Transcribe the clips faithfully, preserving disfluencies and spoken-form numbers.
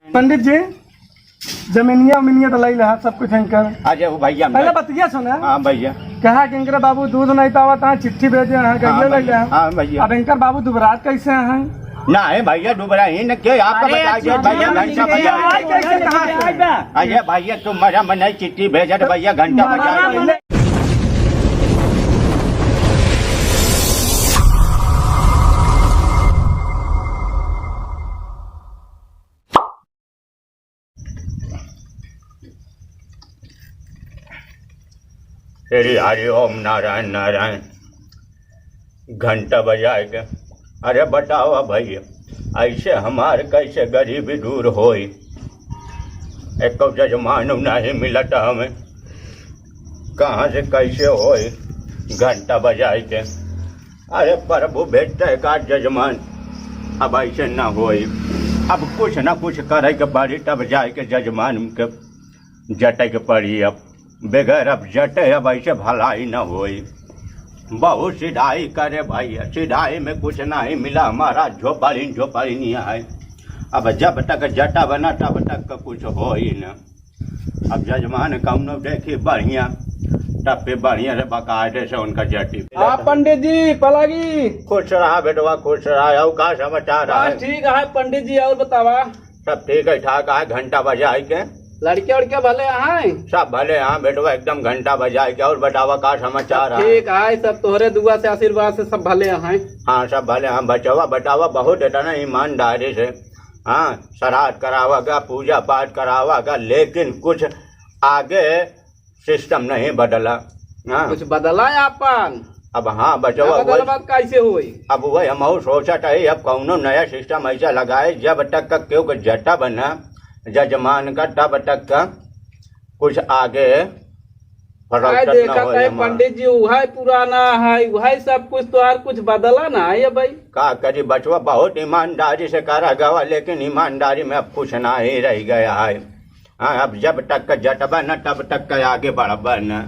पंडित जी, जमीनिया उमीनिया तो लई लेहा, सब कुछ इनकर। अरे वो भैया, पहले बतिया सुना। हाँ भैया। कहा कि इनकरे बाबू दूध नहीं पावत, हाँ चिट्ठी भेजे, हाँ हाँ गइया लई भैया, लेहा। हाँ भैया। अब इनकर बाबू दुबरात कैसे हैं? ना है भैया, दुबरा ही न के, आपका अरे बता दे अच्छा, भैया, अच्छा, घंटा ठीक है, बजा। आज कैसे कहाँ से? अरे भैया, तुम मरा मन नहीं चिट्ठी भेजत भैया, घंटा बजा। श्री हरि ओम नारायण नारायण। घंटा बजाए के, अरे बतावा भैया, ऐसे हमार कैसे गरीबी दूर होई? एको जजमान नहीं मिलत हमें, कहाँ से कैसे होई घंटा बजाए के? अरे प्रभु भेजते का जजमान, अब ऐसे ना होई, अब कुछ ना कुछ करे के पड़ी, तब जाए के जजमान के जटे के पड़ी। अब बगैर अब जटे अब ऐसे भलाई न होई। बहुत सिधाई करे भैया, सिधाई में कुछ नहीं मिला, हमारा झोपड़ी झोपड़ी नहीं है। अब जब तक जटा बना तब तक का कुछ होई न। अब जजमान कौनो देखी बढ़िया, तब पे बढ़िया से बकायदे से उनका जटी। हाँ पंडित जी, पलागी। खुश रहा बेटवा, खुश रहा। और का समाचार है? बस ठीक है पंडित जी, और बतावा। सब ठीक है ठाक है, घंटा बजाए के। लड़के उड़के भले हैं? सब भले हैं बेटवा, एकदम घंटा बजाए के। और बतावा का समाचार है? ठीक है, सब तोहरे दुआ से आशीर्वाद से सब भले हैं। हाँ सब भले हैं बचवा, बतावा बहुत इतना ईमानदारी से। हाँ श्राद्ध करावा गा, पूजा पाठ करावा गा, लेकिन कुछ आगे सिस्टम नहीं बदला। हाँ। कुछ बदला है आपन? अब हाँ बचवा, ना बदला वही बात कैसे होई? अब वही हम और सोचत है, अब कौनो नया सिस्टम ऐसा लगाए जब तक का क्यों के जटा बना जजमान का, तब तक का कुछ आगे भाई फरौसत न देखत होई है हमार। पंडित जी, उहै पुराना है, उहै सब कुछ, तो और कुछ बदला ना है भाई। का करी बचवा, बहुत ईमानदारी से करा गवा, लेकिन ईमानदारी में अब कुछ ना ही रह गया है। हाँ, अब जब तक का जटबा न, तब तक का आगे बढ़बा न।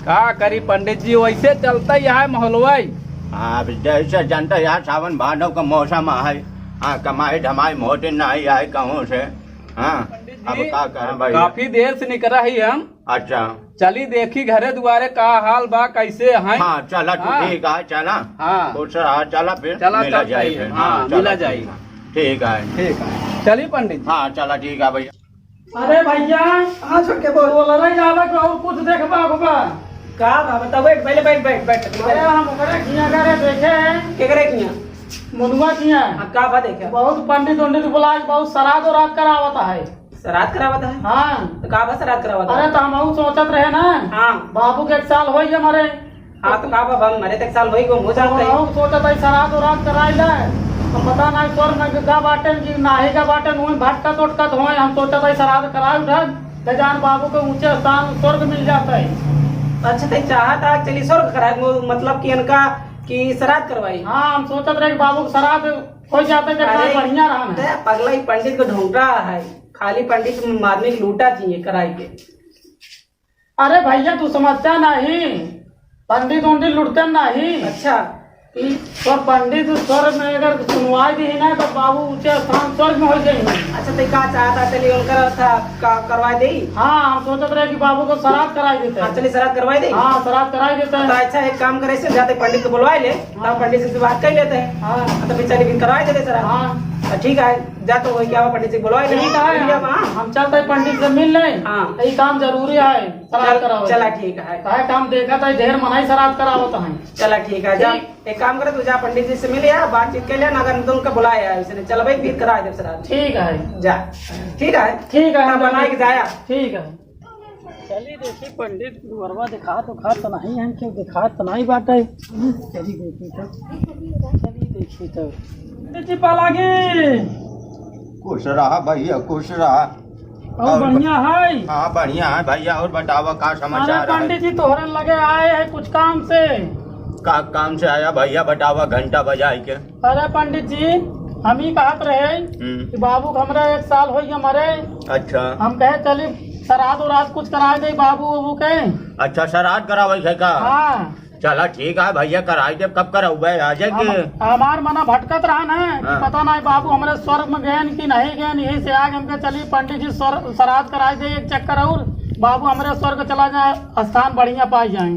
का करी पंडित जी, वैसे चलता ही है माहौलवा। हाँ, अब जैसे जनता यहाँ सावन भादव का मौसम है, हाँ, कमाई धमाई मोटी नहीं आए कहूँ से। हाँ, पंडित अब जी, का करें भाई? काफी देर से निकरा ही हम। अच्छा। चली देखी घरे दुआरे का हाल बा, कैसे हैं? हाँ, चला तू, हाँ। ठीक है, चला। हाँ। खुश रहा, चला फिर चला, मिला चलते जाए ही फिर। हैं। हाँ, हाँ, चला, मिला जाए। ठीक है। ठीक है। चली पंडित जी। हाँ, चला, ठीक है भैया। अरे भैया, हाँ छोटके बोल। बोल रहे जावे को और कुछ देखबा होबा? का बा? बताओ, बैठ, पहले बैठ, बैठ, बैठ, बैठ। अरे हम ओकरे किया करे देखे हैं। केकरे किया? मनुआ किया। हाँ, का बा देखे? बहुत पंडित उंडित बुलाए, बहुत श्राद्ध उराद करावत है। श्राद्ध करावत है? हाँ। तो का बा श्राद्ध करावत है? अरे तो हम सोचत रहे ना। हाँ। बाबू के एक साल होई गए मरे। हाँ, तो का बा, हम मरे तक साल होई गो, हो जात है। हम सोचत है श्राद्ध उराद कराई जाए। हम पता नहीं स्वर्ग में का बाटेन कि नाही का बाटेन, वहीं भटकत उटकत होए। हम सोचत है श्राद्ध कराई उठा, गजान बाबू के ऊंचे स्थान स्वर्ग मिल जात है। अच्छा, तो चाहत है चली स्वर्ग कराए, वो मतलब कि इनका कि श्राद्ध करवाई। हाँ, हम सोचत रहे कि बाबू के श्राद्ध हो जाते तो अरे, बढ़िया रहा ना। ते पगला ही पंडित को ढोंगटा है, खाली पंडित आदमी के लूटा चाहिए कराई के। अरे भैया, तू समझता नहीं, पंडित उंडित लुटते नहीं। अच्छा। ई तोर पंडित स्वर्ग में अगर सुनवाई दी ना, तो बाबू ऊंचे स्थान स्वर्ग में हो जाएंगे। अच्छा, तो का चाहता, चलिए उनकर था का करवा दे? हाँ, हम सोचत रहे कि बाबू को श्राद्ध कराई देते हैं। हाँ, चलिए श्राद्ध करवाई दे। हाँ, श्राद्ध कराई देते हैं। तो अच्छा, एक काम करे, से जाते पंडित को बुलवा ले, हाँ। तब पंडित से बात कर लेते हैं। हाँ। तो फिर चलिए फिर करवा देते श्राद्ध। हाँ। तो ठीक है, जा तो वही क्या हुआ, पंडित जी बुलवा ले। ठीक है, ठीक है, हम, हाँ। हम चलते हैं पंडित से मिल लें। हाँ। ये काम जरूरी है। श्राद्ध चल, करावत चला है। ठीक है। काहे काम देखत है, ढेर मनई श्राद्ध करावत है। चला ठीक है, जा। ठीक। एक काम करे, तू जा पंडित जी से मिल या, बातचीत कर लिया ना, अगर तुमका बुलाया है उसने, चल भाई, फिर करा दे श्राद्ध। ठीक है। जा। ठीक है। ठीक है, हाँ, हम बनाए के जाया। ठीक है। चली देखी पंडित दुअरवा दिखात उखात तो नहीं है, क्यों दिखात तो नहीं बाटे। चली देखी तो, चली देखी तो। पंडित जी पालागी। खुश रहा भैया, खुश रहा। और और बढ़िया है? हाँ, बढ़िया है भैया। और बतावा, का समाचार अरे है? पंडित जी, तोहरे लगे आए हैं कुछ काम से। का काम से आया भैया? बतावा, घंटा बजाए के। अरे पंडित जी, हम ही कहत रहे हम्म। कि बाबू के हमरा एक साल हो गया मरे। अच्छा। हम कहे चली श्राद्ध उराद कुछ कराए दे बाबू उबू के। अच्छा, श्राद्ध करावे के का? हाँ। चला ठीक है भइया, कराई देब। कब करउबे, आजे के? हम, हमार मना भटकत रहा ना कि हाँ। पता नहीं बाबू हमरे स्वर्ग में गएन कि नहीं गएन, यही से आगे हमके चली पंडित जी स्वर-, श्राद्ध कराई दे एक चक्कर और बाबू हमरे स्वर्ग चला जाए, स्थान बढ़िया पाई जाए।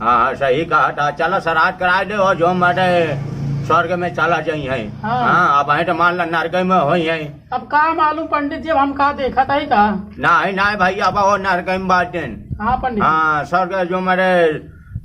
हाँ, हाँ, सही कहा था। चला श्राद्ध कराई दे और जो मरे स्वर्ग में चला जाई है। हाँ। हाँ, अब है तो मान ला नरक में होई है। अब का मालूम पंडित जी, अब हम का देखत है का? नहीं, नहीं भइया, अब वो नरक में बाटेन। हाँ पंडित जी। हाँ, स्वर्ग जो मरे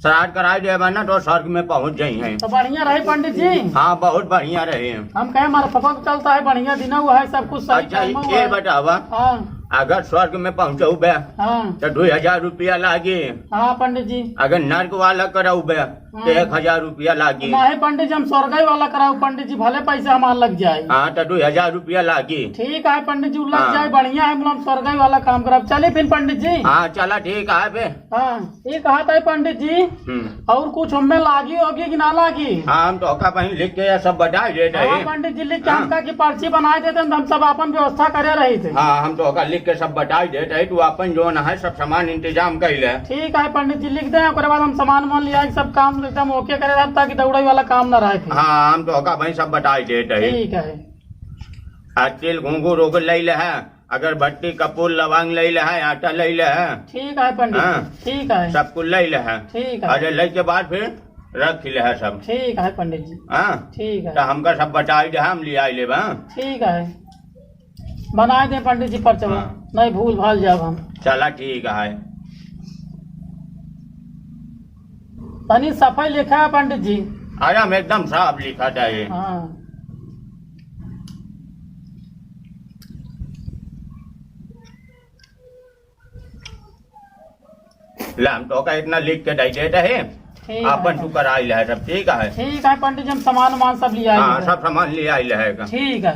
श्राद्ध कराई देबा ना, तो स्वर्ग में पहुँच जाई हैं। तो बढ़िया रही पंडित जी। हाँ, बहुत बढ़िया रही। हम कहे मारे पापा को चलता है, बढ़िया दिन हुआ है, सब कुछ सही अच्छा, time हुआ ये है। बतावा, हाँ। अगर स्वर्ग में पहुँचउबे, हाँ। तो दो हजार रुपया लागी। हाँ पंडित जी। अगर नर्क वाला करउबे, तो हाँ। एक हजार रुपया लागी। नहीं पंडित जी, हम स्वर्ग वाला कराउब पंडित जी, भले पैसा हमार लग जाए। हाँ, तो दो हजार रुपया लागी। ठीक है पंडित जी, लग हाँ। जाए, बढ़िया है, हम स्वर्ग वाला काम करब। चली फिर पंडित जी। हाँ, चला ठीक है बे। हाँ, ये कहा था पंडित जी, हम्म। और कुछ हमें लागी होगी कि ना लागी? हाँ, हम तोहका बहिन लिख के ये सब बताई देत हाँ, है। पंडित जी लिख के हाँ। हमका की पर्ची बनाई देते हैं, तो हम सब अपन व्यवस्था करे रही थे। हाँ, हम तोहका लिख के सब बताई देत है, तू अपन जो ना है सब सामान इंतजाम कर ले। ठीक है पंडित जी, लिख दे, ओकरे बाद हम सामान वामान लिया के सब काम एकदम OK करे रहब, ताकि दौड़े वाला काम ना रहे फिर। हाँ, हम तोहका बहिन सब बताई देत है। ठीक है। आ तिल घुंघरू रोग ले ले है। अगरबत्ती, कपूर, लवांग लइ लहे, आटा लइ लहे। ठीक है पंडित जी, हाँ। ठीक है। सब कुछ लइ लहे। ठीक है। अरे लइ के बाद फिर रख लहे सब। ठीक है पंडित जी। हाँ। ठीक है। तो हमका सब बताई दे, हम लियाइ लेब, हाँ। ठीक है, बनाइ दे पंडित जी पर्चवा, हाँ। नहीं भूल भाल जाब हम। चला ठीक है। तनी सफाई लिखा है पंडित जी। अरे हम एकदम साफ लिखा चाहिए। हाँ। ले, हम तोहका इतना लिख के दे देते हैं, ठीक है। अपन तू कराइ ले सब, ठीक है? ठीक है पंडित जी, हम सामान वामान सब लियाइ लेब। सब सामान लियाइ ले। ठीक है।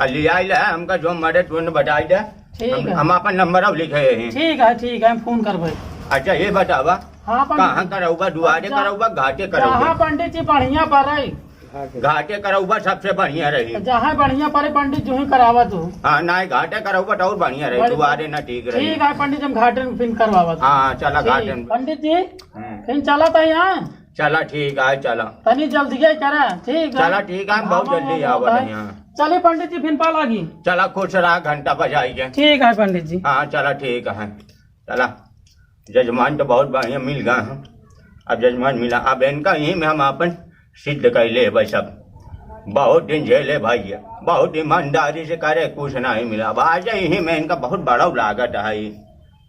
आ लियाइ ले, हमका जो मरे तुरंत बताइ दे। ठीक है। हम अपन नंबर अब लिखे हैं। ठीक है, ठीक है, हम फोन करबे। अच्छा, ये बतावा, हाँ पंडित जी। कहाँ करउबा, दुआरे करउबा, घाटे करउबा? जहाँ पंडित जी बढ़िया पड़े। घाटे करउबा सबसे बढ़िया रही। जहाँ बढ़िया पड़े पंडित जी, वहीं करावा तू। हाँ, नहीं, घाटे करउबा तो और बढ़िया रही, दुआरे ना ठीक रही। ठीक है पंडित जी, हम घाटे में फिर करवावा तू। हाँ, चला घाटे में। पंडित जी, हम्म। फिर चला था यहाँ। चला ठीक है, चला। तनी जल्दी करा, ठीक है। चला ठीक है, हम बहुत जल्दी आवत है यहाँ। चलिए पंडित जी, फिर पा लागी। चला खुश रहा, घंटा बजाई के। ठीक है पंडित जी। हाँ, चला ठीक है, चला। जजमान तो बहुत बढ़िया मिल गए हैं। अब जजमान मिला, अब इनका यहीं में हम अपन सिद्ध कर ले भाई सब। बहुत दिन झेले भाई, ये बहुत ईमानदारी से करे, कुछ नहीं मिला। अब आज यहीं में इनका बहुत बड़ा लागत है,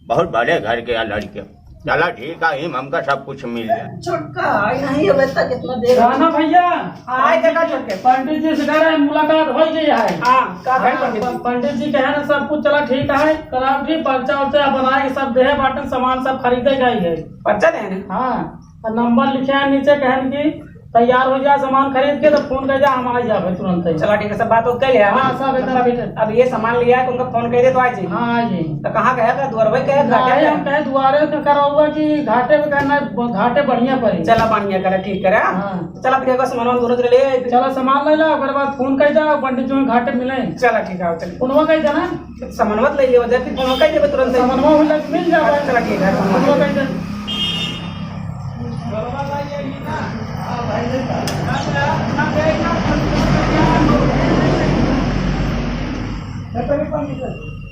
बहुत बड़े घर के लड़के। चला ठीक है, यहीं में हमका सब कुछ मिल जाए। छोटका, आई नहीं, अब इतना कितना देर। राना भैया, आए देखा छोटके। पंडित जी से कह रहे हैं, मुलाकात हो गई है। हाँ, का भाई हाँ, पंडित जी? प-, पंडित जी कहे ना सब कुछ चला ठीक है, करावटी पर्चा उर्चा बनाए के सब देहे बाटन, सामान सब खरीदे गई है। पर्चा देहे ना? हाँ, और नंबर लिखे हैं नीचे, कहन की तैयार हो जाए सामान खरीद के, तो फोन कर दे, हम आ जाबे तुरंत ही। चला ठीक है, सब बात ओके ले। हाँ, सब एकदम फिट है। अब ये सामान लिया है, तुमका फोन कर दे तो आ जाइए। हाँ, आ जाइए। तो कहाँ गया था? दुआरवे गया था? नहीं, हम कहे दुआरे पे कराऊंगा कि घाटे पे करना है, घाटे बढ़िया पड़ी। चला बढ़िया करे, ठीक करे, हाँ? हाँ। चला फिर एक बार सामान दोनों ले ले। चला सामान ले ला, ओकर बाद फोन कर दे, पंडित जी घाटे मिले। चला ठीक है, चल। फोनवा कर देना। सामानवा ले लियो, जब फिर फोन कर देबे तुरंत। सामानवा होला कि मिल जाबे। चला ठीक है। फोनवा कर दे।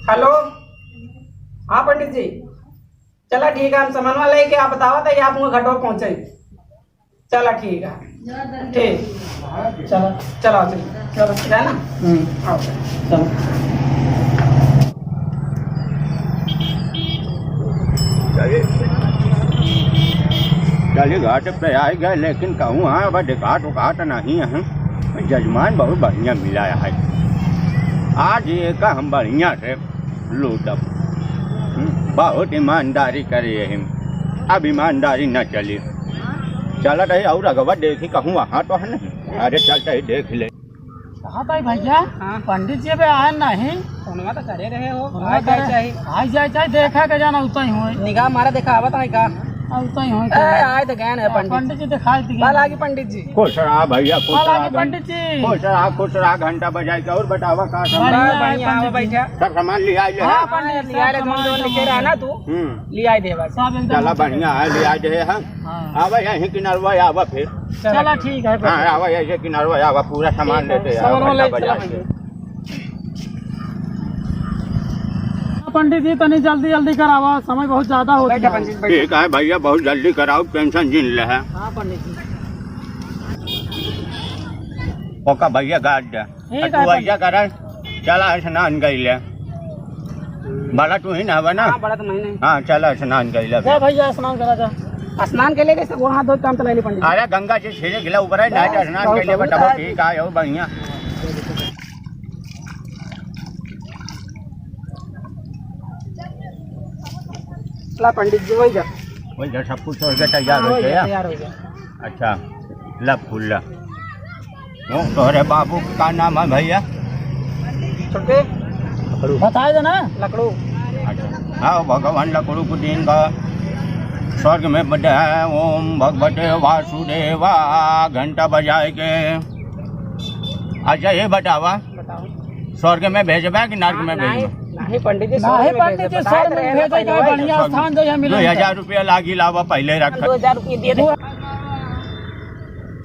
हेलो, हाँ पंडित जी, चला ठीक है, हम सामानवा लेके आप बतावा था, आप घटवा पहुँचे। चला ठीक है, ठीक। चला। चला, चला। चला। है ना? हम्म। आओ। चला। चलिए, चलिए, घाट पे आ गए, लेकिन कहूँ हाँ, अब देखात उखात नहीं है। जजमान बहुत बढ़िया मिला है। आज ये का हम बढ़िया से लूटब। हम्म, बहुत ईमानदारी करे यही। अब ईमानदारी न चली। चलत है और अगवा देखी कहूँ वहाँ तो है नहीं। अरे चलते ही देख ले। कहाँ भाई भैया? हाँ। पंडित जी अबे आए नहीं। फोनवा तो करे रहे हो। फोनवा आ जाए करे। चाहे। आ जाए चाहे, देखा के जाना उतना ही होए। निगाह मारा देखा आवत है का? अब तो ही होई ए, आए तो गए ना पंडित जी। पंडित जी दिखाई दिए। बाल आगे पंडित जी। खुश रहा भैया, खुश बाल रहा आगे घं-, पंडित जी। खुश रहा, खुश रहा, घंटा बजाए के। और बतावा का सब? बढ़िया है बढ़िया, आवा पंडित जी। बैठा। सब सामान ले आए ले हाँ, हैं? पंडित जी, ले आए ले, सब तुम सामान जो लेके रहा ना तू, हम्म। ले आए दे बस। सब एकदम चला ओके। बढ़िया है, ले आए दे हम। हाँ। आवा यहीं किनारवा आवा फिर। चला ठीक है, हाँ, आवा यहीं किनारवा आवा, पूरा सामान ठीक है, लेते आवा, सब घंटा ले बजा चला के। पंडित जी, तनी जल्दी, जल्दी करावा, समय बहुत ज्यादा होत बा। ठीक है भैया, बहुत जल्दी कराओ, tension जिन ले है। हाँ, पंडित जी। ओका भैया गाड़ दे। ठीक तू है, ऐसा कर, चला स्नान कर ले। बड़ा तू ही ना हवा ना? हाँ, बड़ा तो मैं नहीं। हाँ, चला स्नान कर ले। जा भैया, स्नान करा जा। स्नान के लिए कैसे गोड़ हाथ धो के काम चला ले पंडित जी। अरे गंगा जी छिड़क ले ऊपर है, ना बस, स्नान बहुत कर ले, बहुत बताओ, है। ठीक है, हो बढ़िया। ला पंडित जी, वही जा। वही जा, सब कुछ हो गया, तैयार हाँ, हो वही गया। जा, तैयार हो गया। अच्छा, ला फूल ला। वो तोहरे बाबू का नाम है भैया? छोटे। बताए दे ना। लकड़ू। अच्छा, हाँ, भगवान लकड़ू को दिन का स्वर्ग में बड़े हैं, ओम भगवते वासुदेवा, घंटा बजाए के। अच्छा, ये बतावा, बताओ। स्वर्ग में भेजबा कि नरक में हाँ, भेजबा? नहीं, नहीं पंडित जी, नहीं स्वर्ग में पंडित जी, भेजबा। स्वर्ग में भेजबा, बढ़िया स्वर्ग में। स्थान जो यहाँ मिले। दो हजार रुपया लागी, लावा पहले रख। दो हजार रुपये दे दे।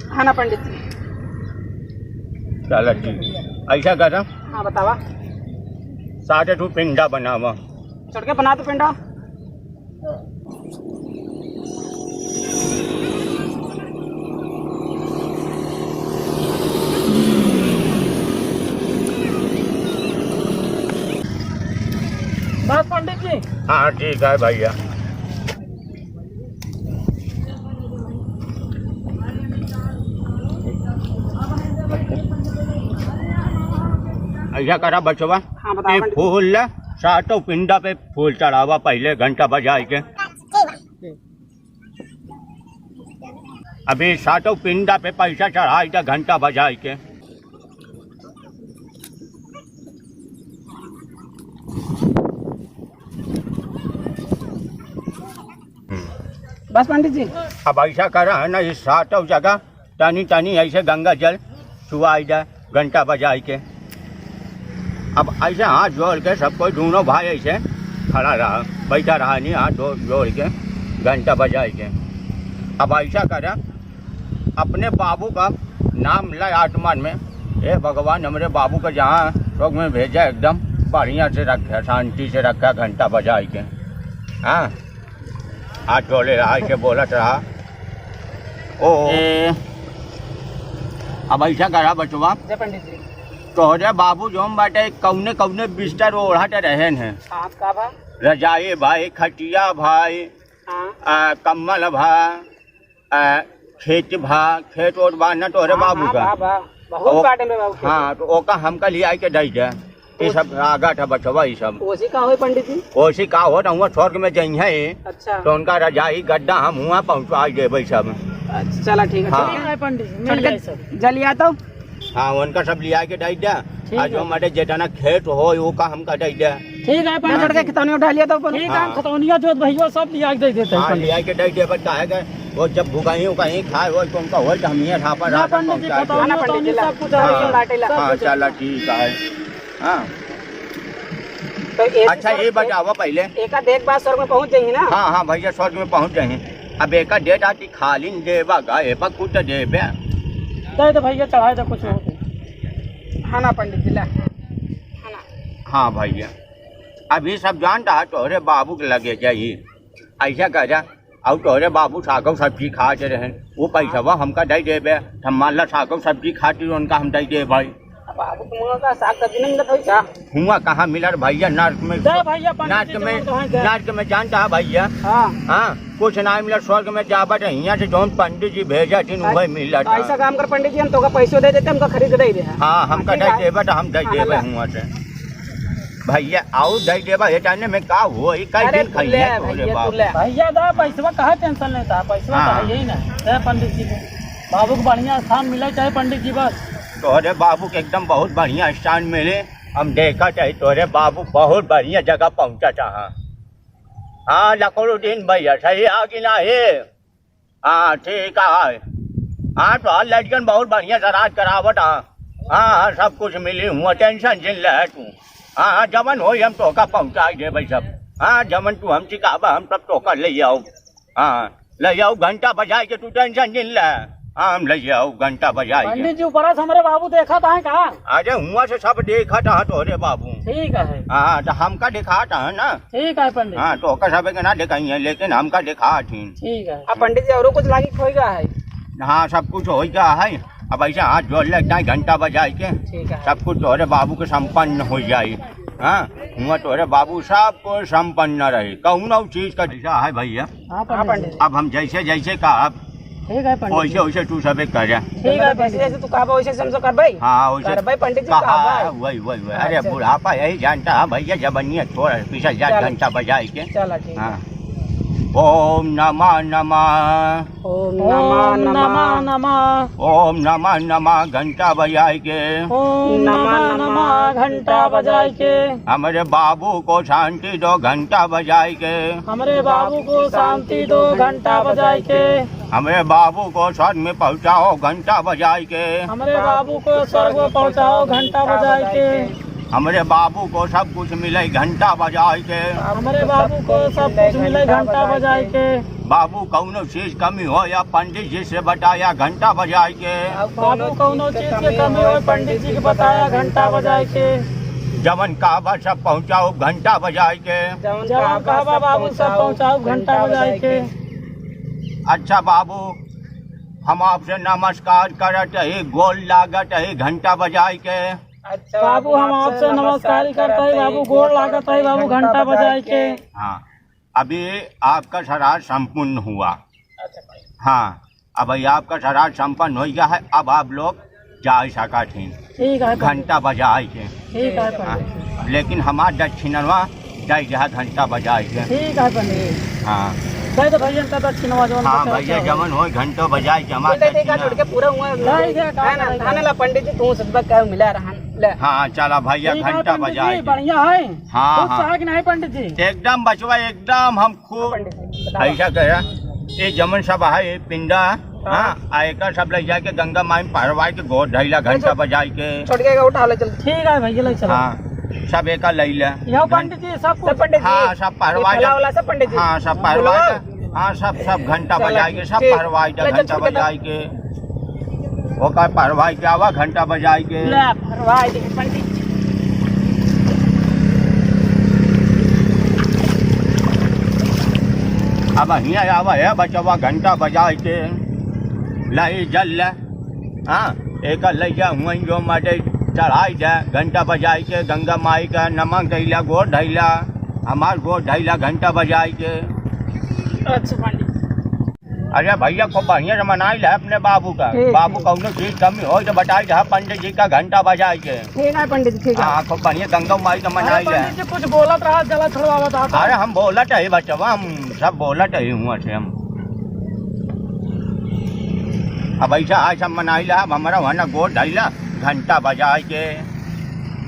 हाँ ना पंडित जी। चला ठीक। ऐसा करा। हाँ, बतावा। सात ठो पिंडा बनावा। चढ़ के बना दो पिंडा। बस पंडित जी। हाँ, ठीक है भैया। ऐसा करा बचवा, हाँ, बताओ ये पंडित। फूल ले, सातों पिंडा पे फूल चढ़ावा पहले घंटा बजाए के। अभी सातों पिंडा पे पैसा चढ़ाई दे घंटा बजाई के। बस पंडित जी। अब ऐसा करा है ना, इस सातों जगह तनी तनी ऐसे गंगा जल चुआई दे घंटा बजाई के। अब ऐसे हाथ जोड़ के सब कोई, दोनों भाई ऐसे खड़ा रहा, बैठा रहा नहीं, हाथ जोड़, जोड़ के घंटा बजाई के। अब ऐसा करा, अपने बाबू का नाम ले आत्मा में, "हे भगवान, हमरे बाबू का जहाँ स्वर्ग में भेजा, एकदम बढ़िया से रखे, शांति से रखे, घंटा बजाई के।" हाँ, हाथ जोड़े रहा, ऐसे बोलत रहा। ओ, ए, अब ऐसा करा बचवा, जय पंडित जी। तोहरे बाबू जोन बाटे, कौने कौने बिस्तर ओढ़त रहेन हैं? हाँ, का बा? रजाई भाई, खटिया भाई, हाँ। आ, कम्बल भा, आ, खेत भा, खेत ओत बा न तोहरे हाँ, बाबू हाँ, का? बा, बा। बहुत ओ, बाटे में बाबू खेत। हाँ, तो ओका हमका लियाई के दई दे। ई ओस- सब आगा था बचवा, ई सब। ओसी का होई पंडित जी? ओसी का हो, तो हुआ स्वर्ग में जइहैं। अच्छा। तो उनका रजाई गद्दा हम हुआ पहुँचाई देबै सब। अच्छा, चला ठीक है, हाँ। ठीक है पंडित जी, मिल छोटका जाए सब। जलिया तो। हाँ, उनका सब लिया के दे दे। ठीक आ जो है। मटे जेतना खेत हो, वो का हमका दे दे। ठीक है, मैं पंडित छोटका जी। खतौनिया उठा लिया तो अपन। ठीक है, हम हाँ। खतौनिया जोत भैया सब लिया के दे देते हैं हाँ, पंडित। लिया के दे दे, बस काहे के वो जब भुगाई उगाई खाए हो तो उनका हो तो हम ये ठापा ना रात पंडित जी, पहुंचाए दो। खतौनिया हाँ, ना पंडित जी, खतौनिया ला। सब कुछ हाँ, है, सब हाँ, कुछ है। चला ठीक है। हाँ। तो ये अच्छा, सब ये एक बतावा पहले। एका देख बाद स्वर्ग में पहुंच जाइए ना। हाँ, हाँ भैया, स्वर्ग में पहुंच जाइए। अब एका डेट आती खाली न देबा गा, ए पर कुछ देबे। दे दे भैया, चढ़ाए दे कुछ हो। हाँ ना पंडित जी, ला। हाँ ना। हाँ भैया, अभी सब जानता है तोहरे बाबू के लगे जाई। ऐसा कह जा, और तोहरे बाबू सागो सब्जी खात रहन, वो पैसवा हमका दे देबे, हम मान ला सागो सब्जी खातिर उनका हम दे देबे। बाबू, तुम लोग का साग सब्जी नहीं मिलत होई का? हुआ कहाँ मिलत भैया, नर्क में, दे भैया, पानी नर्क पी में, लो, तो है दे। नर्क में जानता है भैया? हाँ। हाँ, कुछ ना मिलत, स्वर्ग में जाबा तो हियाँ से जौन पंडित जी भेजा दिन तो वही मिलत तो है। ऐसा काम कर पंडित जी, हम तोका पैसो दे देते, हमका खरीद के दे दे। हाँ, हमका हाँ, ठीक दे है। देबा तो हम दे हाँ, देबे ला। हुआ से। भैया, आउ दे देबा, ये जाने में का हो, ई कई अरे दिन तू ले, खइया तोरे भैया, तू बाप। ले। भैया दा, पैसवा काहे tension लेता है? पैसवा हाँ। तो है ही ना। दे पंडित जी को। बाबू को बढ़िया स्थान मिले चाहे पंडित जी बस। तोहरे बाबू के एकदम बहुत बढ़िया स्थान मिले। हम देखा चाहे तोहरे बाबू बहुत बढ़िया जगह पहुँचा चाहा। हाँ, लकड़ुद्दीन भइया, सही आ कि नाहीं? हाँ, ठीक है। हाँ, तो हाँ, लड़कन बहुत बढ़िया से राज करावत, हाँ। हाँ, हाँ, सब कुछ मिली हुआ, tension जिन ले तू। हाँ, हाँ, जवन होई हम तोहका पहुँचाई देबै सब। हाँ, जवन तू हमसे कहबा, हम सब तोहका लइ आउब। हाँ, लइ आउब, घंटा बजाइ के तू tension जिन ले। हाँ, हम लइ आउब घंटा बजाइ के। पंडित जी, ऊपरा से हमरे बाबू देखत हैं का? अरे, हुआँ से सब देखत हैं तोहरे बाबू। ठीक है। हाँ, तो हमका देखात हैं ना। ठीक है पंडित। हाँ, तोहका सबे के ना देखाई है, लेकिन हमका देखात हैं। ठीक है। अब पंडित जी, औरो कुछ लागी होई गा है? हाँ, सब कुछ होई गा है। अब ऐसे हाथ जोड़ ले, घंटा बजाइ के। ठीक है। सब कुछ तोहरे बाबू के संपन्न होइ जाई। हाँ, हुआँ तोहरे बाबू सब कुछ संपन्न रही, कउनो चीज का दिशा है भइया। हाँ, हाँ, पंडित जी। पंडित। अब हम जैसे, जैसे कहब, ठीक है, पंडित जी। वैसे, वैसे तू सबे करे। ठीक है, जैसे, पंडित जी। जैसे तू कहबा, वैसे, वैसे हम सब करबै। हाँ, वैसे करबै, पंडित जी, कहा कहबा। है, वही, वही, वही। अरे, अच्छा। बुढ़ापा यही जानता है भइया, जबनिया थोड़ा पीछे जा, चला। घंटा बजाइ के। चला, ठीक है। हाँ। ओम नमः नमः। ओम ओम नमः नमः नमः। नमः। ओम नमः नमः, घंटा बजाइ के। ओम नमः नमः नमः, घंटा बजाइ के। हमरे बाबू को शांति दो, घंटा बजाइ के। हमरे बाबू को शांति दो, घंटा बजाइ के। हमरे बाबू को स्वर्ग में पहुँचाओ, घंटा बजाइ के। हमरे बाबू को स्वर्ग में पहुँचाओ, घंटा बजाइ के। हमरे बाबू को सब कुछ मिले, घंटा बजाइ के। हमरे बाबू को सब कुछ मिले, घंटा बजाइ के। बाबू, कउनो चीज कमी हो या पंडित जी से बताया, घंटा बजाइ के। बाबू, कउनो चीज के कमी हो, पंडित जी के बताया, घंटा बजाइ के। जवन कहबा सब पहुँचाओ, घंटा बजाइ के। जवन कहबा बाबू सब पहुँचाओ, घंटा बजाइ के। अच्छा बाबू, हम आपसे नमस्कार करत ही, गोड़ लागत ही, घंटा बजाइ के। अच्छा बाबू, हम आपसे नमस्कार करत ही, बाबू, गोड़ लागत ही, बाबू, घंटा बजाइ के। हाँ, अभी आपका श्राद्ध संपन्न हुआ। अच्छा भाई। हाँ, अब ये आपका श्राद्ध संपन्न होइ गा है, अब आप लोग जाइ सकत हैं। ठीक है, पंडित। घंटा बजाइ के। ठीक है, हाँ, पंडित। लेकिन हमार दक्षिणवा जाइ जहाँ घंटा बजाइ के। ठीक है, पंडित। हाँ। दे दो भइया, इनका दक्षिणवा जवन हाँ, बचा भइया, है। जवन होई घंटा बजाइ के हमार दे दे, का दक्षिणा। छोड़ के पूरा हुआ। नहीं, ये का है ना, करेगा? खाने ला पंडित जी, तू सब का मिला रहा, ले। हाँ, चला भइया, ठीक है, घंटा पंडित बजाइ जी, के। बढ़िया है। हाँ, खुश हाँ। रहा कि नहीं, पंडित जी? एकदम बचवा, एकदम हम खूब पंडित जी, बताओ। ऐसा करा, ये जमन सब है, ये पिंडा, हाँ। हाँ, आ एकर सब लइ जाके गंगा माई में पहरवाइ के गोड़ धइला घंटा बजाइ के। छोड़ के उठा ले, चल। ठीक है भइया, ले चलो। हाँ, सब एका लइ ले। यहो घं- पंडित जी, सब कुछ। सब पंडित जी। हाँ, सब ये पहरवाइ फला दे। वाला सब पंडित जी। हाँ, सब पहरवाइ बोलो। दे। हाँ, सब, सब घंटा चलो, बजाइ के, सब ठीक। पहरवाइ दे, ले, चल, घंटा छोड़ के बजाइ के। ओका पहरवाइ के आवा, घंटा बजाइ के। ले, पहरवाइ दे, पंडित जी। अब हियाँ आवा है बचवा, घंटा बजाइ के। लाई जल ले। हाँ, एका लइ जा, हुआँ जो माटे चढ़ाइ दे, घंटा बजाइ के, गंगा माई का नमन कइला, गोड़ धइला, हमार गोड़ धइला, घंटा बजाइ के। अच्छा, पंडित। अरे भइया, खूब बढ़िया से मनाइ ले अपने बाबू का। ठीक, बाबू ठीक। कउनो चीज कमी होइ तो बताइ दे पंडित जी का घंटा बजाइ के। ठीक है पंडित जी, ठीक है। हाँ, खूब बढ़िया गंगा माई का अरे मनाइ ले। पंडित जी, कुछ बोलत रहा, जला छोड़वावत रहा। अरे हम बोलत ही बचवा, हम सब बोलत ही हुआँ से हम। अब ऐसा आज सब मनाइ ले, अब हमरा वहाँ गोड़ धइला घंटा बजाइ के।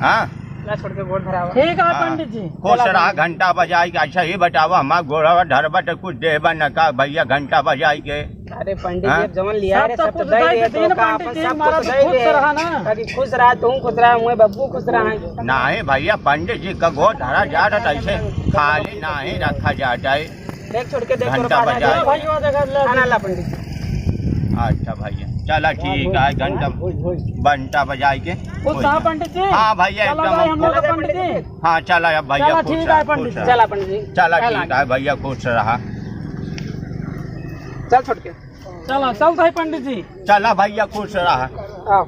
हाँ। ला छोड़ के गोड़ धरावा। ठीक है हाँ। पंडित जी। खुश रहा घंटा बजाइ के। अच्छा ये बतावा, हमार गोड़वा धरबा तो कुछ देबा न का भइया घंटा बजाइ के? अरे पंडित जी, हाँ? अब जवन लिया रे, सब सब तो तो दे दे, दे तो दीन का पंडित अपन जी, सब हमारा कुछ तो दे खुश दे। रहा ना। ताकि खुश रहा, तू खुश रहा, मुँह बब्बू खुश रहा। नाहीं भइया, पंडित जी का गोड़ धरा जात है, तो ऐसे खाली नाहीं रखा जात है। देख छोड़ के देख, घंटा बजाइ के। भइया जगह ले खाना ला पंडित जी। अच्छा भइया, चला ठीक है, घंटा, घंटा बजाइ के। खुश रहा पंडित जी। हाँ भइया, चला एकदम भाई, हम लोग पंडित जी। हाँ, चला अब भइया, चला, खुश ठीक रहा, है, पंडित खुश जी। रहा। चला, पंडित जी। चला, चला। ठीक है भइया, खुश रहा। चल छोड़ के। चला, चल भाई पंडित जी। चला भइया, खुश रहा। आओ।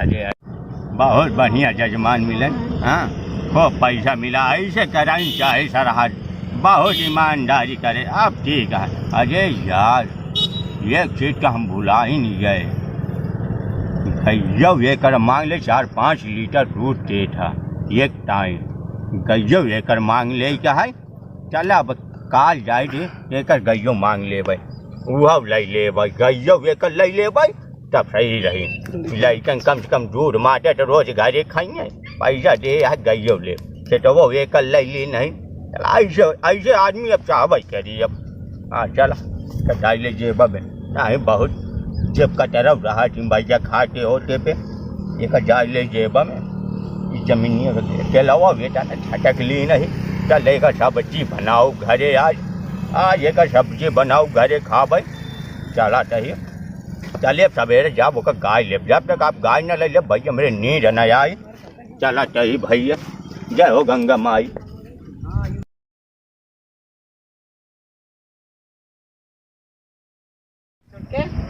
अरे, बहुत बढ़िया जजमान मिले, हाँ, खूब पैसा मिला, ऐसे कराइन चाहे सरहद, बहुत ईमानदारी करे, अब ठीक है। अरे यार, एक चीज का हम भुला ही नहीं गए। गइयो एकर मांग ले, चार पाँच लीटर दूध देत है एक टाइम। गइयो एकर मांग ले का है, चल अब काल जाइ दे, एकर गइयो मांग लेबै, उहो लइ लेबै, गइयो एकर लइ लेबै, तब सही रही। लइकन कम से कम दूध माटे तो रोज घरे खाइए। पैसा दे, आ गइयो ले। खेतवो एकर लइ ली नहीं। चला, ऐसे, ऐसे आदमी अब चाहबे करी अब। हाँ, चला, कटाई ले जेब में। नहीं, बहुत जेब कतरब रहा थी भैया खाते होते पे। एकर जाए ले जेब में। ई जमीनिया के केलवा बेटा ने छटक ली नहीं। चल, एकर सब्जी बनाओ घरे आज। आज एकर सब्जी बनाओ घरे खाबे। चला तही। चले, अब सवेरे जाब, ओकर गाय लेब। जब तक आप गाय न ले लेब, भैया, हमरे नींद न आई। चला तही भैया, जय हो गंगा माई।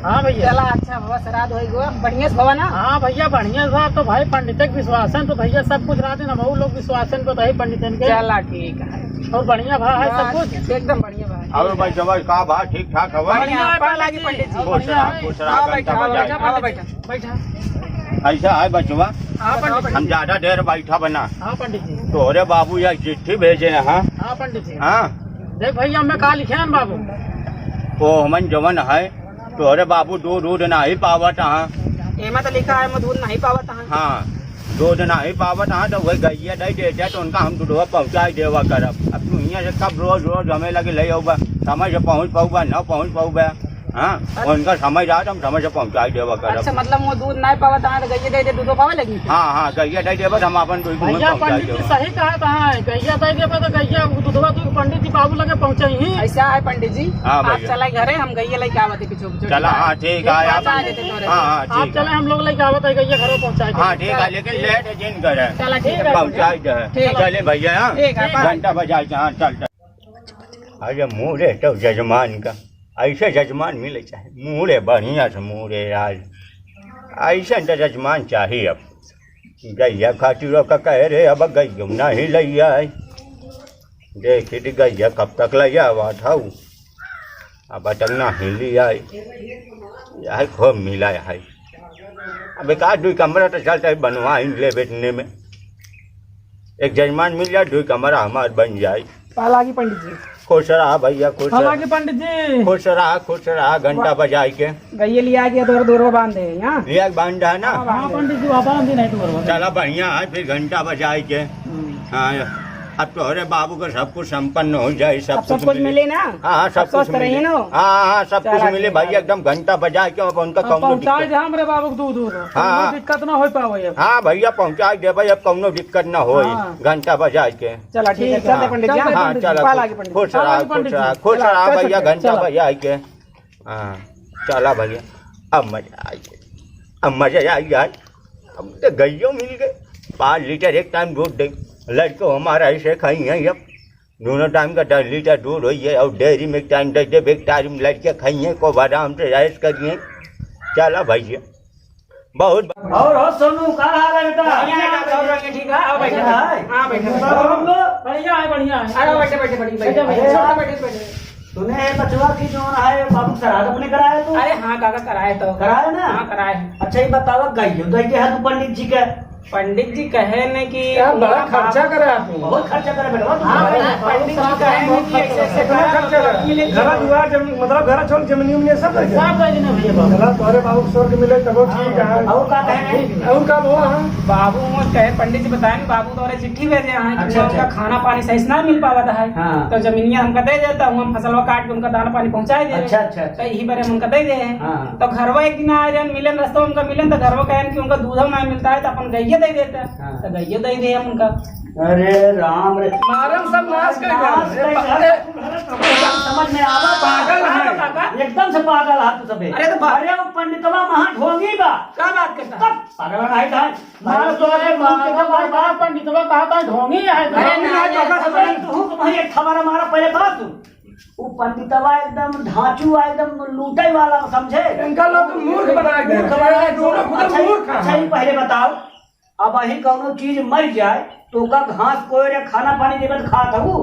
हाँ भैया। चला, अच्छा भवा, श्राद्ध होई गो, बढ़िया से भवा ना? हाँ भैया, बढ़िया से भवा। तो भाई, पंडित के विश्वासन तो भैया सब कुछ रात दिन हमहू लोग विश्वासन पे तो है पंडितन के। चला, ठीक है। और बढ़िया भवा है सब बस, कुछ? एकदम बढ़िया भवा है। और भाई, जवाई का भवा, ठीक ठाक हवा? बढ़िया है, पाँव लागी पंडित जी। खुश रहा, खुश रहा, हाँ, घंटा बैठा, बजाए। बैठा, बैठा। बैठा। ऐसा है बचवा, हाँ, पंडित जी। हम ज्यादा देर बैठब ना। हाँ, पंडित जी। तोहरे बाबू या चिट्ठी भेजे हैं, हाँ? हाँ, पंडित जी। हाँ। देख भैया, हमें का लिखे हैं बाबू? ओ, हमन जवन है, तोहरे बाबू दूध, दूध नाही पावत, हाँ। एमा तो लिखा है, मैं दूध नहीं पावत, हाँ। हाँ, दूध नाही पावत, हाँ, तो वही गइया दे देते, तो उनका हम दूधवा पहुँचाई देवा करब। अब तू हियाँ से कब रोज, रोज हमें लगे ले आऊबा, समय से पहुँच पाऊबा, न पहुँच पाऊबा। हाँ, अच्छा। उनका समय जात, हम समय से पहुँचाई देबा करब। अच्छा, मतलब वो दूध नाहीं पावत, हाँ, तो गइया दे दे, दूधो पावे लगी? हाँ, हाँ, गइया दे देबा, तो हम आपन दूध तुम्हें भैया, पहुँचाई पंडित जी देबा। सही कहा था, हाँ, गइया दे देबा, तो गइया दूधवा तू पंडित जी बाबू लगे पहुँचाई ही। ऐसा है पंडित जी, हाँ, आप भैया। चला घरे, हम गइया लेके आवत है, पीछे, पीछे। चला, हाँ, ठीक है, आप आप चला देते घरे। हाँ, हाँ, आप ठीक चले, है। हम लोग लेके आवत है, गइया घरे पहुँचाई हाँ, देते। ठीक है, लेकिन लेट जिन करे। चला, ठीक है। पहुँचाई दे। ठीक है। चले भैया, हाँ? ठीक है, बाय। घंटा बजाए के, हाँ, चल, चल। अरे मूड़े तो जजमान का, ऐसे जजमान मिले चाहे, मूड़े बढ़िया से मूड़े यार, ऐसे तो जजमान चाहिए अब। गैया खातिर ओका कहे रहे, अब गैया नहीं लैया है। देखी थी गैया कब तक लैया हुआ था उ, अब तक नहीं लिया है। यह खूब मिला है। अब एक आध दुई कमरा तो चलता है बनवा ही ले बेटने में। एक जजमान मिल जाए, दुई कमरा हमार बन जाए। पाँव लागी पंडित जी। खुश रहा भैया, खुश पाँव रहा। लागी पंडित जी। खुश रहा, खुश रहा, घंटा वाह। बजाई के। गइया लिया के दूर, दूर में बांध दे, हाँ? लिया के बांध है ना? हाँ, हाँ, पंडित जी, वहाँ बांध दे नहीं दूर में। चला बढ़िया है, फिर घंटा बजाई के। हम्म। हाँ, अब तोहरे बाबू का सब कुछ संपन्न हो जाए, सब अब सब कुछ कुछ मिले। मिले ना? हाँ, हाँ, सब अब कुछ स्वस्थ रहिए मिले। ना? हाँ, हाँ, हाँ, सब चला कुछ मिले ठीक भाई, है। एकदम घंटा बजाई के अब उनका अब कौनो पहुँचाए दिक्कत दे हमरे बाबू को दूध, दूध। हाँ, कौनो हाँ। दिक्कत ना हो पावे अब। हाँ भैया, पहुँचाए दे भाई, अब कौनो दिक्कत ना होई, हाँ। घंटा बजाई के। चला, ठीक है, ठीक है। चलते पंडित जी, हाँ, चलते हाँ, पंडित जी, चला, पाँव लागी पंडित जी। खुश पाँव रहा, लागी पंडित खुश रहा, जी। खुश चला, रहा चल भैया, सकते हैं, घंटा चला। बजाई के। हाँ, चला भैया, अब मजा आई, अब मजा आई यार, अब तो गइयो मिल गए, पाँच लीटर एक टाइम दूध दे, लड़को हमारा ऐसे खाई हैं अब, दोनों टाइम का दस लीटर दूध होई है और डेयरी में एक टाइम दे दे, एक टाइम लड़के खाई हैं, खूब आराम से ऐश करिए। चला भैया, बहुत और हो सोनू, का हाल है बेटा? बढ़िया है, और रंगे ठीक है, आओ बैठो। अच्छा है? हाँ, बैठो, बैठो। और हम लोग? बढ़िया है, बढ़िया है। अरे, बैठो, बैठो, बैठो, बैठो, बैठो, अरे, बैठो, बैठो। तूने ये बचवा की जो है, बाबू श्राद्ध अपने कराए तो? अरे हाँ, काका, कराए तो। कराए ना? हाँ, कराए। अच्छा, ये बताओ, गई हो, गई है तू पंडित जी के? पंडित जी कहे ने कि यार, बड़ा खर्चा करे आप लोग। बहुत खर्चा करे बेटवा, तू हाँ, भैया, पंडित जी कहे ने कि ऐसे, ऐसे कितना करा, खर्चा करे? मिले घर दुआर, जम-, मतलब, घर छोड़, जमीन, उमीन, सब दे दे। सब दे देना भैया, बाबू। चला, तोहरे बाबू के स्वर्ग मिले, तबो ठीक है। और का कहे? और का बोला, हाँ? बाबू वो कहे, पंडित जी बताए ने, बाबू तोहरे चिट्ठी भेजे हैं कि अच्छा, उनका अच्छा। खाना पानी सही से ना मिल पावत है। हाँ। तो जमीनिया हमका दे देता, हम फसलवा काट के उनका दाना पानी पहुँचाए दे। अच्छा, अच्छा, अच्छा। तो यही बारे हम उनका दे दे हैं। हाँ। तो घरवा एक दिन आए रहन, मिलन, रस्तवा उनका मिलन, तो घरवा कहन कि उनका दूधो ना मिलता है, तो अपन गइया दे देता। हाँ। तो गइयो दे दे हम उनका। अरे राम रे। मारम सब नाश कर नाश दिया। कर दिया। समझ में आवा? पागल है। एकदम से पागल है तू सबे। अरे तो बा- अरे वो पंडितवा महा ढोंगी बा। का बात करता? तब पागल नहीं था। मार तो अरे मार, मार, मार, पंडितवा कहा था ढोंगी है। अरे ढोंगी नहीं, है, तो का अरे समझ? तू तो भाई एक खबर हमारा पहले बात सुन। वो पंडितवा एकदम धांचू आ, एकदम लूटे वाला, समझे? इनका लोग मूर्ख बना दे। मूर्ख बना दे। दोनों खुद अच्छा, मूर्ख हैं। अच्छा, ये पहले बताओ, अब अही कौनो चीज मर जाए, तो ओका घास कोय रे खाना पानी देवे तो खात हऊ?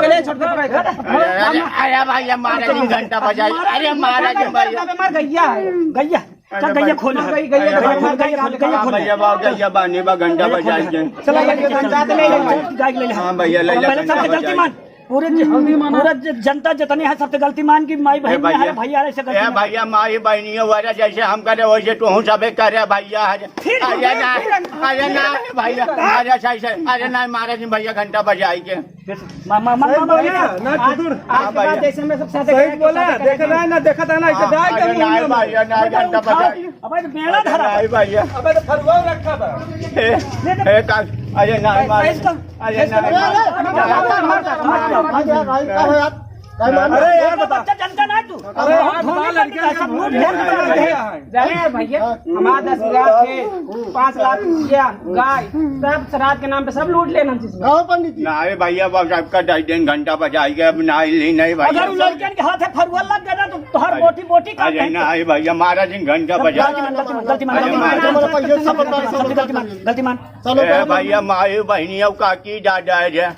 पहले छोड़ दे, पकड़। अरे, अरे, अरे भाई, ये महाराज की घंटा बजाई। अरे महाराज की भाई। मार गैया है, गैया। चल, गइया खोल, हाँ, गइया, गइया, गइया खोल, गइया खोल, गइया खोल। भइया, बा, गइया बानी बा, घंटा बजा के। चला, ये घंटा ले ले। गाय ले ले। हाँ, भइया, ले ले, पहले घंटा सबसे बजा गलती के। मान। पूरे ज-, पूरा ज-, जनता जितने हैं, सबसे गलती मान कि माई ए बहन भइया, है, भइया ऐसे गलती ए ना। भइया, माई बहनियों वाला जैसे हम करे, वैसे तोहू सबे करे, भइया। अरे, फिर अरे ना, फिर अरे ना, भइया, अरे सही से, अरे ना, महाराज जी, भइया घंटा बजाई के। मा-, मा-, मा-, सही मा-, बोला, भइया, ना आज, कुकुर। आज हाँ, के बाद भइया। जैसे मैं सब साथे सही करेंगे, बोला, साथे देखा करेंगे। ना, ना, देखा था ना, इसे हाँ, गाय के अरे मुंह ना, में। भइया, ना, घंटा बजाई। अबे, तो बेड़ा अरे धरा। ना, भइया। अबे, तो फरुआ रखा था। ए, ए, का, अरे ना, भाई, मार। भाई, इसका, अरे इसका ना, मार, मार। मार, मार, मार, मार, मार, मार। अरे यार, बता। बच्चा जनता ना तू। अरे बहुत यार, धोनी बता, लड़के का सब लोग लड़के हैं। हैं। जाने यार भइया, हमारा दस लाख है, पाँच लाख रुपया, गाय, सब श्राद्ध के नाम पे सब लूट लेना जिसमें। कहो पंडित जी। ना, अरे भइया, बस आपका दस दिन घंटा बजाई के, अब ना, ली नहीं भइया। अगर उन लड़कियन के हाथ है फरुआ लग गया ना, तो तोहर अरे, बोटी, बोटी का अरे कहीं ना, अरे भइया, महाराज जी घंटा सब बजा। गलती मान, गलती मान, गलती मान, अरे गलती मान, मार। गलती मान, गलती मान, गलती मान। चलो, ए चलो। भइया, माई, बहनी, अब काकी, दादा है जे,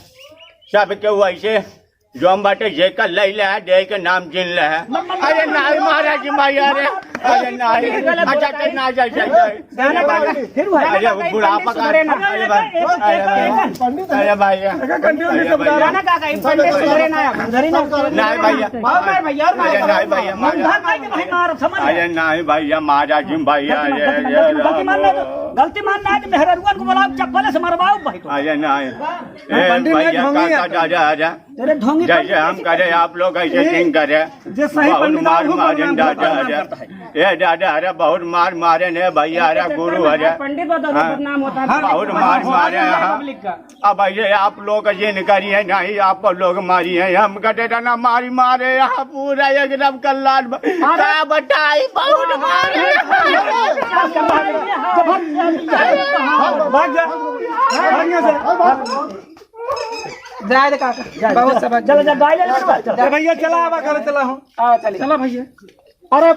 सबके वैसे जो हम बाटे जेकर लई ले है, दे के नाम जिन ले है। अरे नाई महाराज जी, माई, अरे, अरे नाई। अच्छा, अच्छा, ना जाए, जाए, जाए। गाना गा, गा, फिर हुआ। अरे वो बुढ़ापा का, सुधरे ना। अरे भाई, अरे भाई, अरे भाई। गाना गा, गा, पंडित सुधरे ना। सुधरे ना। नाई भइया। मार, मार भइया, और मार। अरे नाई भइया, मार। भाई, भाई, मार, समझ। अरे नाई भइया, महाराज जी, भइया, गलती मान, ये, गलती मान, ये गलती मान, गलती मान ना, तो मेहररुअन को बुलाओ, चप्पल से मरवाओ भाई को। अरे नाई। ए, पंडित भइया, नहीं, का, का, जा, जा, जा। तेरे ढोंगी जैसे पंडित हम कैसे करे, आप लोग ऐसे ए, नहीं करे। जे सही बहुत पंडित मार आदमी मारे बदनाम दादा, करता है। अरे। ए दादा, अरे बहुत मार मारे ने भइया, अरे गुरु, अरे। पंडित बदल हाँ। बदनाम होता है। बहुत मार मारे हैं। पब्लिक का। अब ये आप लोग ये नहीं करिए, नहीं आप लोग मारिए, हम कटे ना मारी मारे, यहाँ पूरा एकदम कल्लान ब-, अरे। का बताई, बहुत मारे। भाग जा, भाग जा से। जाए दे काका। जा, बहुत जा, सब चल, जा, गाय ले ले, चल। ए भइया, चला आवा, घर चला हो। आ, चलिए। चला भइया। अरे,